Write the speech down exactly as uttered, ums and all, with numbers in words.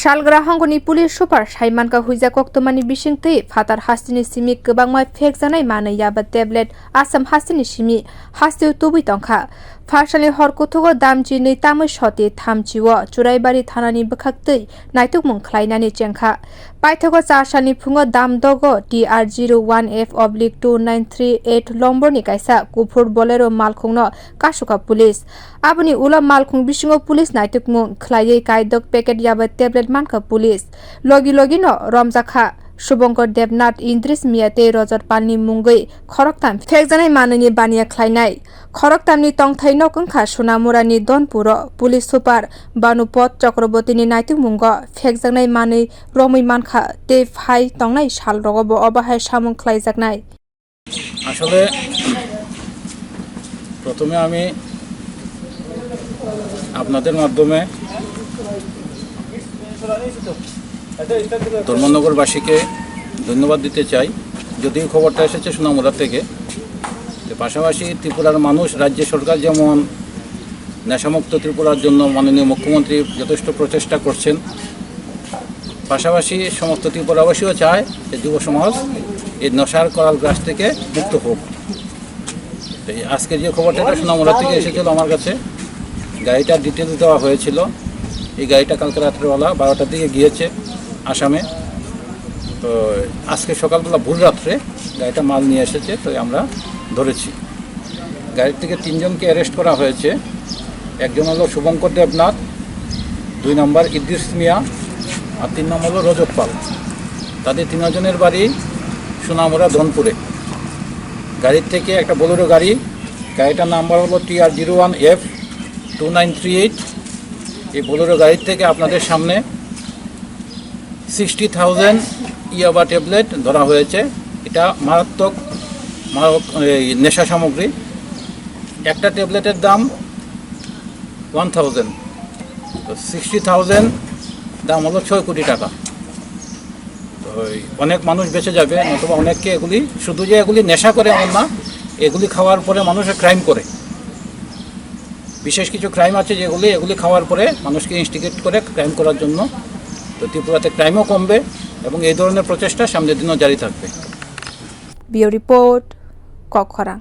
Salgra hongoni police super saimanka huijak koktwmani bisingtwi phatar hasteni simi kwbangma phekjaknai manwi yaba tablet Assam hasteni simi hasteo tubui tongkha. Phasalni hor kuthugo damchi nwi tamwi soti thamchio Churaibari thanani bwkhaktwi naitukmung khlainani chengkha. Paithago char salni phungo damdogo T R zero one F oblique two nine three eight lomborni kaisa kuphur Bolero malkhungno kasukha police. Aboni ulo malkhung bisingo police naitukmung khlaiwi kaidok packet yaba tablet mankha police. Logi logino romjakha Subhankar Debnath, Indris Miya tei Rajat Palni mungwi khoroktham phekjaknai manwini baniya khlainai. Khoroktamni tongthai nok wngkha Sonamurani Donpuro. Police super Bhanupad Chakrabortini naitukmungo phekjaknai manwi romwi mankha tei phai tongnai salrogobo obo hai samung khlaijaknai. আসলে প্রথমে আমি আপনাদের মাধ্যমে ধর্মনগরবাসীকে ধন্যবাদ দিতে চাই। যদিও খবরটা এসেছে সোনামুড়া থেকে, তো পাশাপাশি ত্রিপুরার মানুষ, রাজ্য সরকার যেমন নেশামুক্ত ত্রিপুরার জন্য মাননীয় মুখ্যমন্ত্রী যথেষ্ট প্রচেষ্টা করছেন, পাশাপাশি সমস্ত ত্রিপুরাবাসীও চায় যে যুব সমাজ এই নেশার করাল গ্রাস থেকে মুক্ত হোক। এই আজকে যে খবরটা, এটা সোনামুড়া থেকে এসেছিল আমার কাছে। গাড়িটার ডিটেলস দেওয়া হয়েছিল। এই গাড়িটা কালকে রাত্রেবেলা বারোটার দিকে গিয়েছে আসামে। তো আজকে সকালবেলা ভোর রাত্রে গাড়িটা মাল নিয়ে এসেছে, তো আমরা ধরেছি। গাড়ি থেকে তিনজনকে অ্যারেস্ট করা হয়েছে। একজন হলো শুভঙ্কর দেবনাথ, দুই নম্বর ইদ্রিস মিয়া, আর তিন নম্বর হলো রজত পাল। তাদের তিনজনের বাড়ি সোনামুড়া ধনপুরে। গাড়ির থেকে একটা বোলেরো গাড়ি, গাড়িটার নাম্বার হলো T R zero one F two nine three eight। এই বোলেরো গাড়ির থেকে আপনাদের সামনে সিক্সটি থাউজেন্ড ইয়াবা ট্যাবলেট ধরা হয়েছে। এটা মারাত্মক, মারক-, এই নেশা সামগ্রী। একটা ট্যাবলেটের দাম ওয়ান থাউজেন্ড, তো সিক্সটি থাউজেন্ড দাম হলো ছয় কোটি টাকা। তো এই অনেক মানুষ বেঁচে যাবে, নতুবা অনেককে এগুলি, শুধু যে এগুলি নেশা করে এমন না, এগুলি খাওয়ার পরে মানুষের ক্রাইম করে। বিশেষ কিছু ক্রাইম আছে যেগুলি, এগুলি খাওয়ার পরে মানুষকে ইনস্টিগেট করে ক্রাইম করার জন্য। তো ত্রিপুরাতে ক্রাইমও কমবে এবং এই ধরনের প্রচেষ্টা সামনের দিনও জারি থাকবে। Bureau report, Kokkhorang.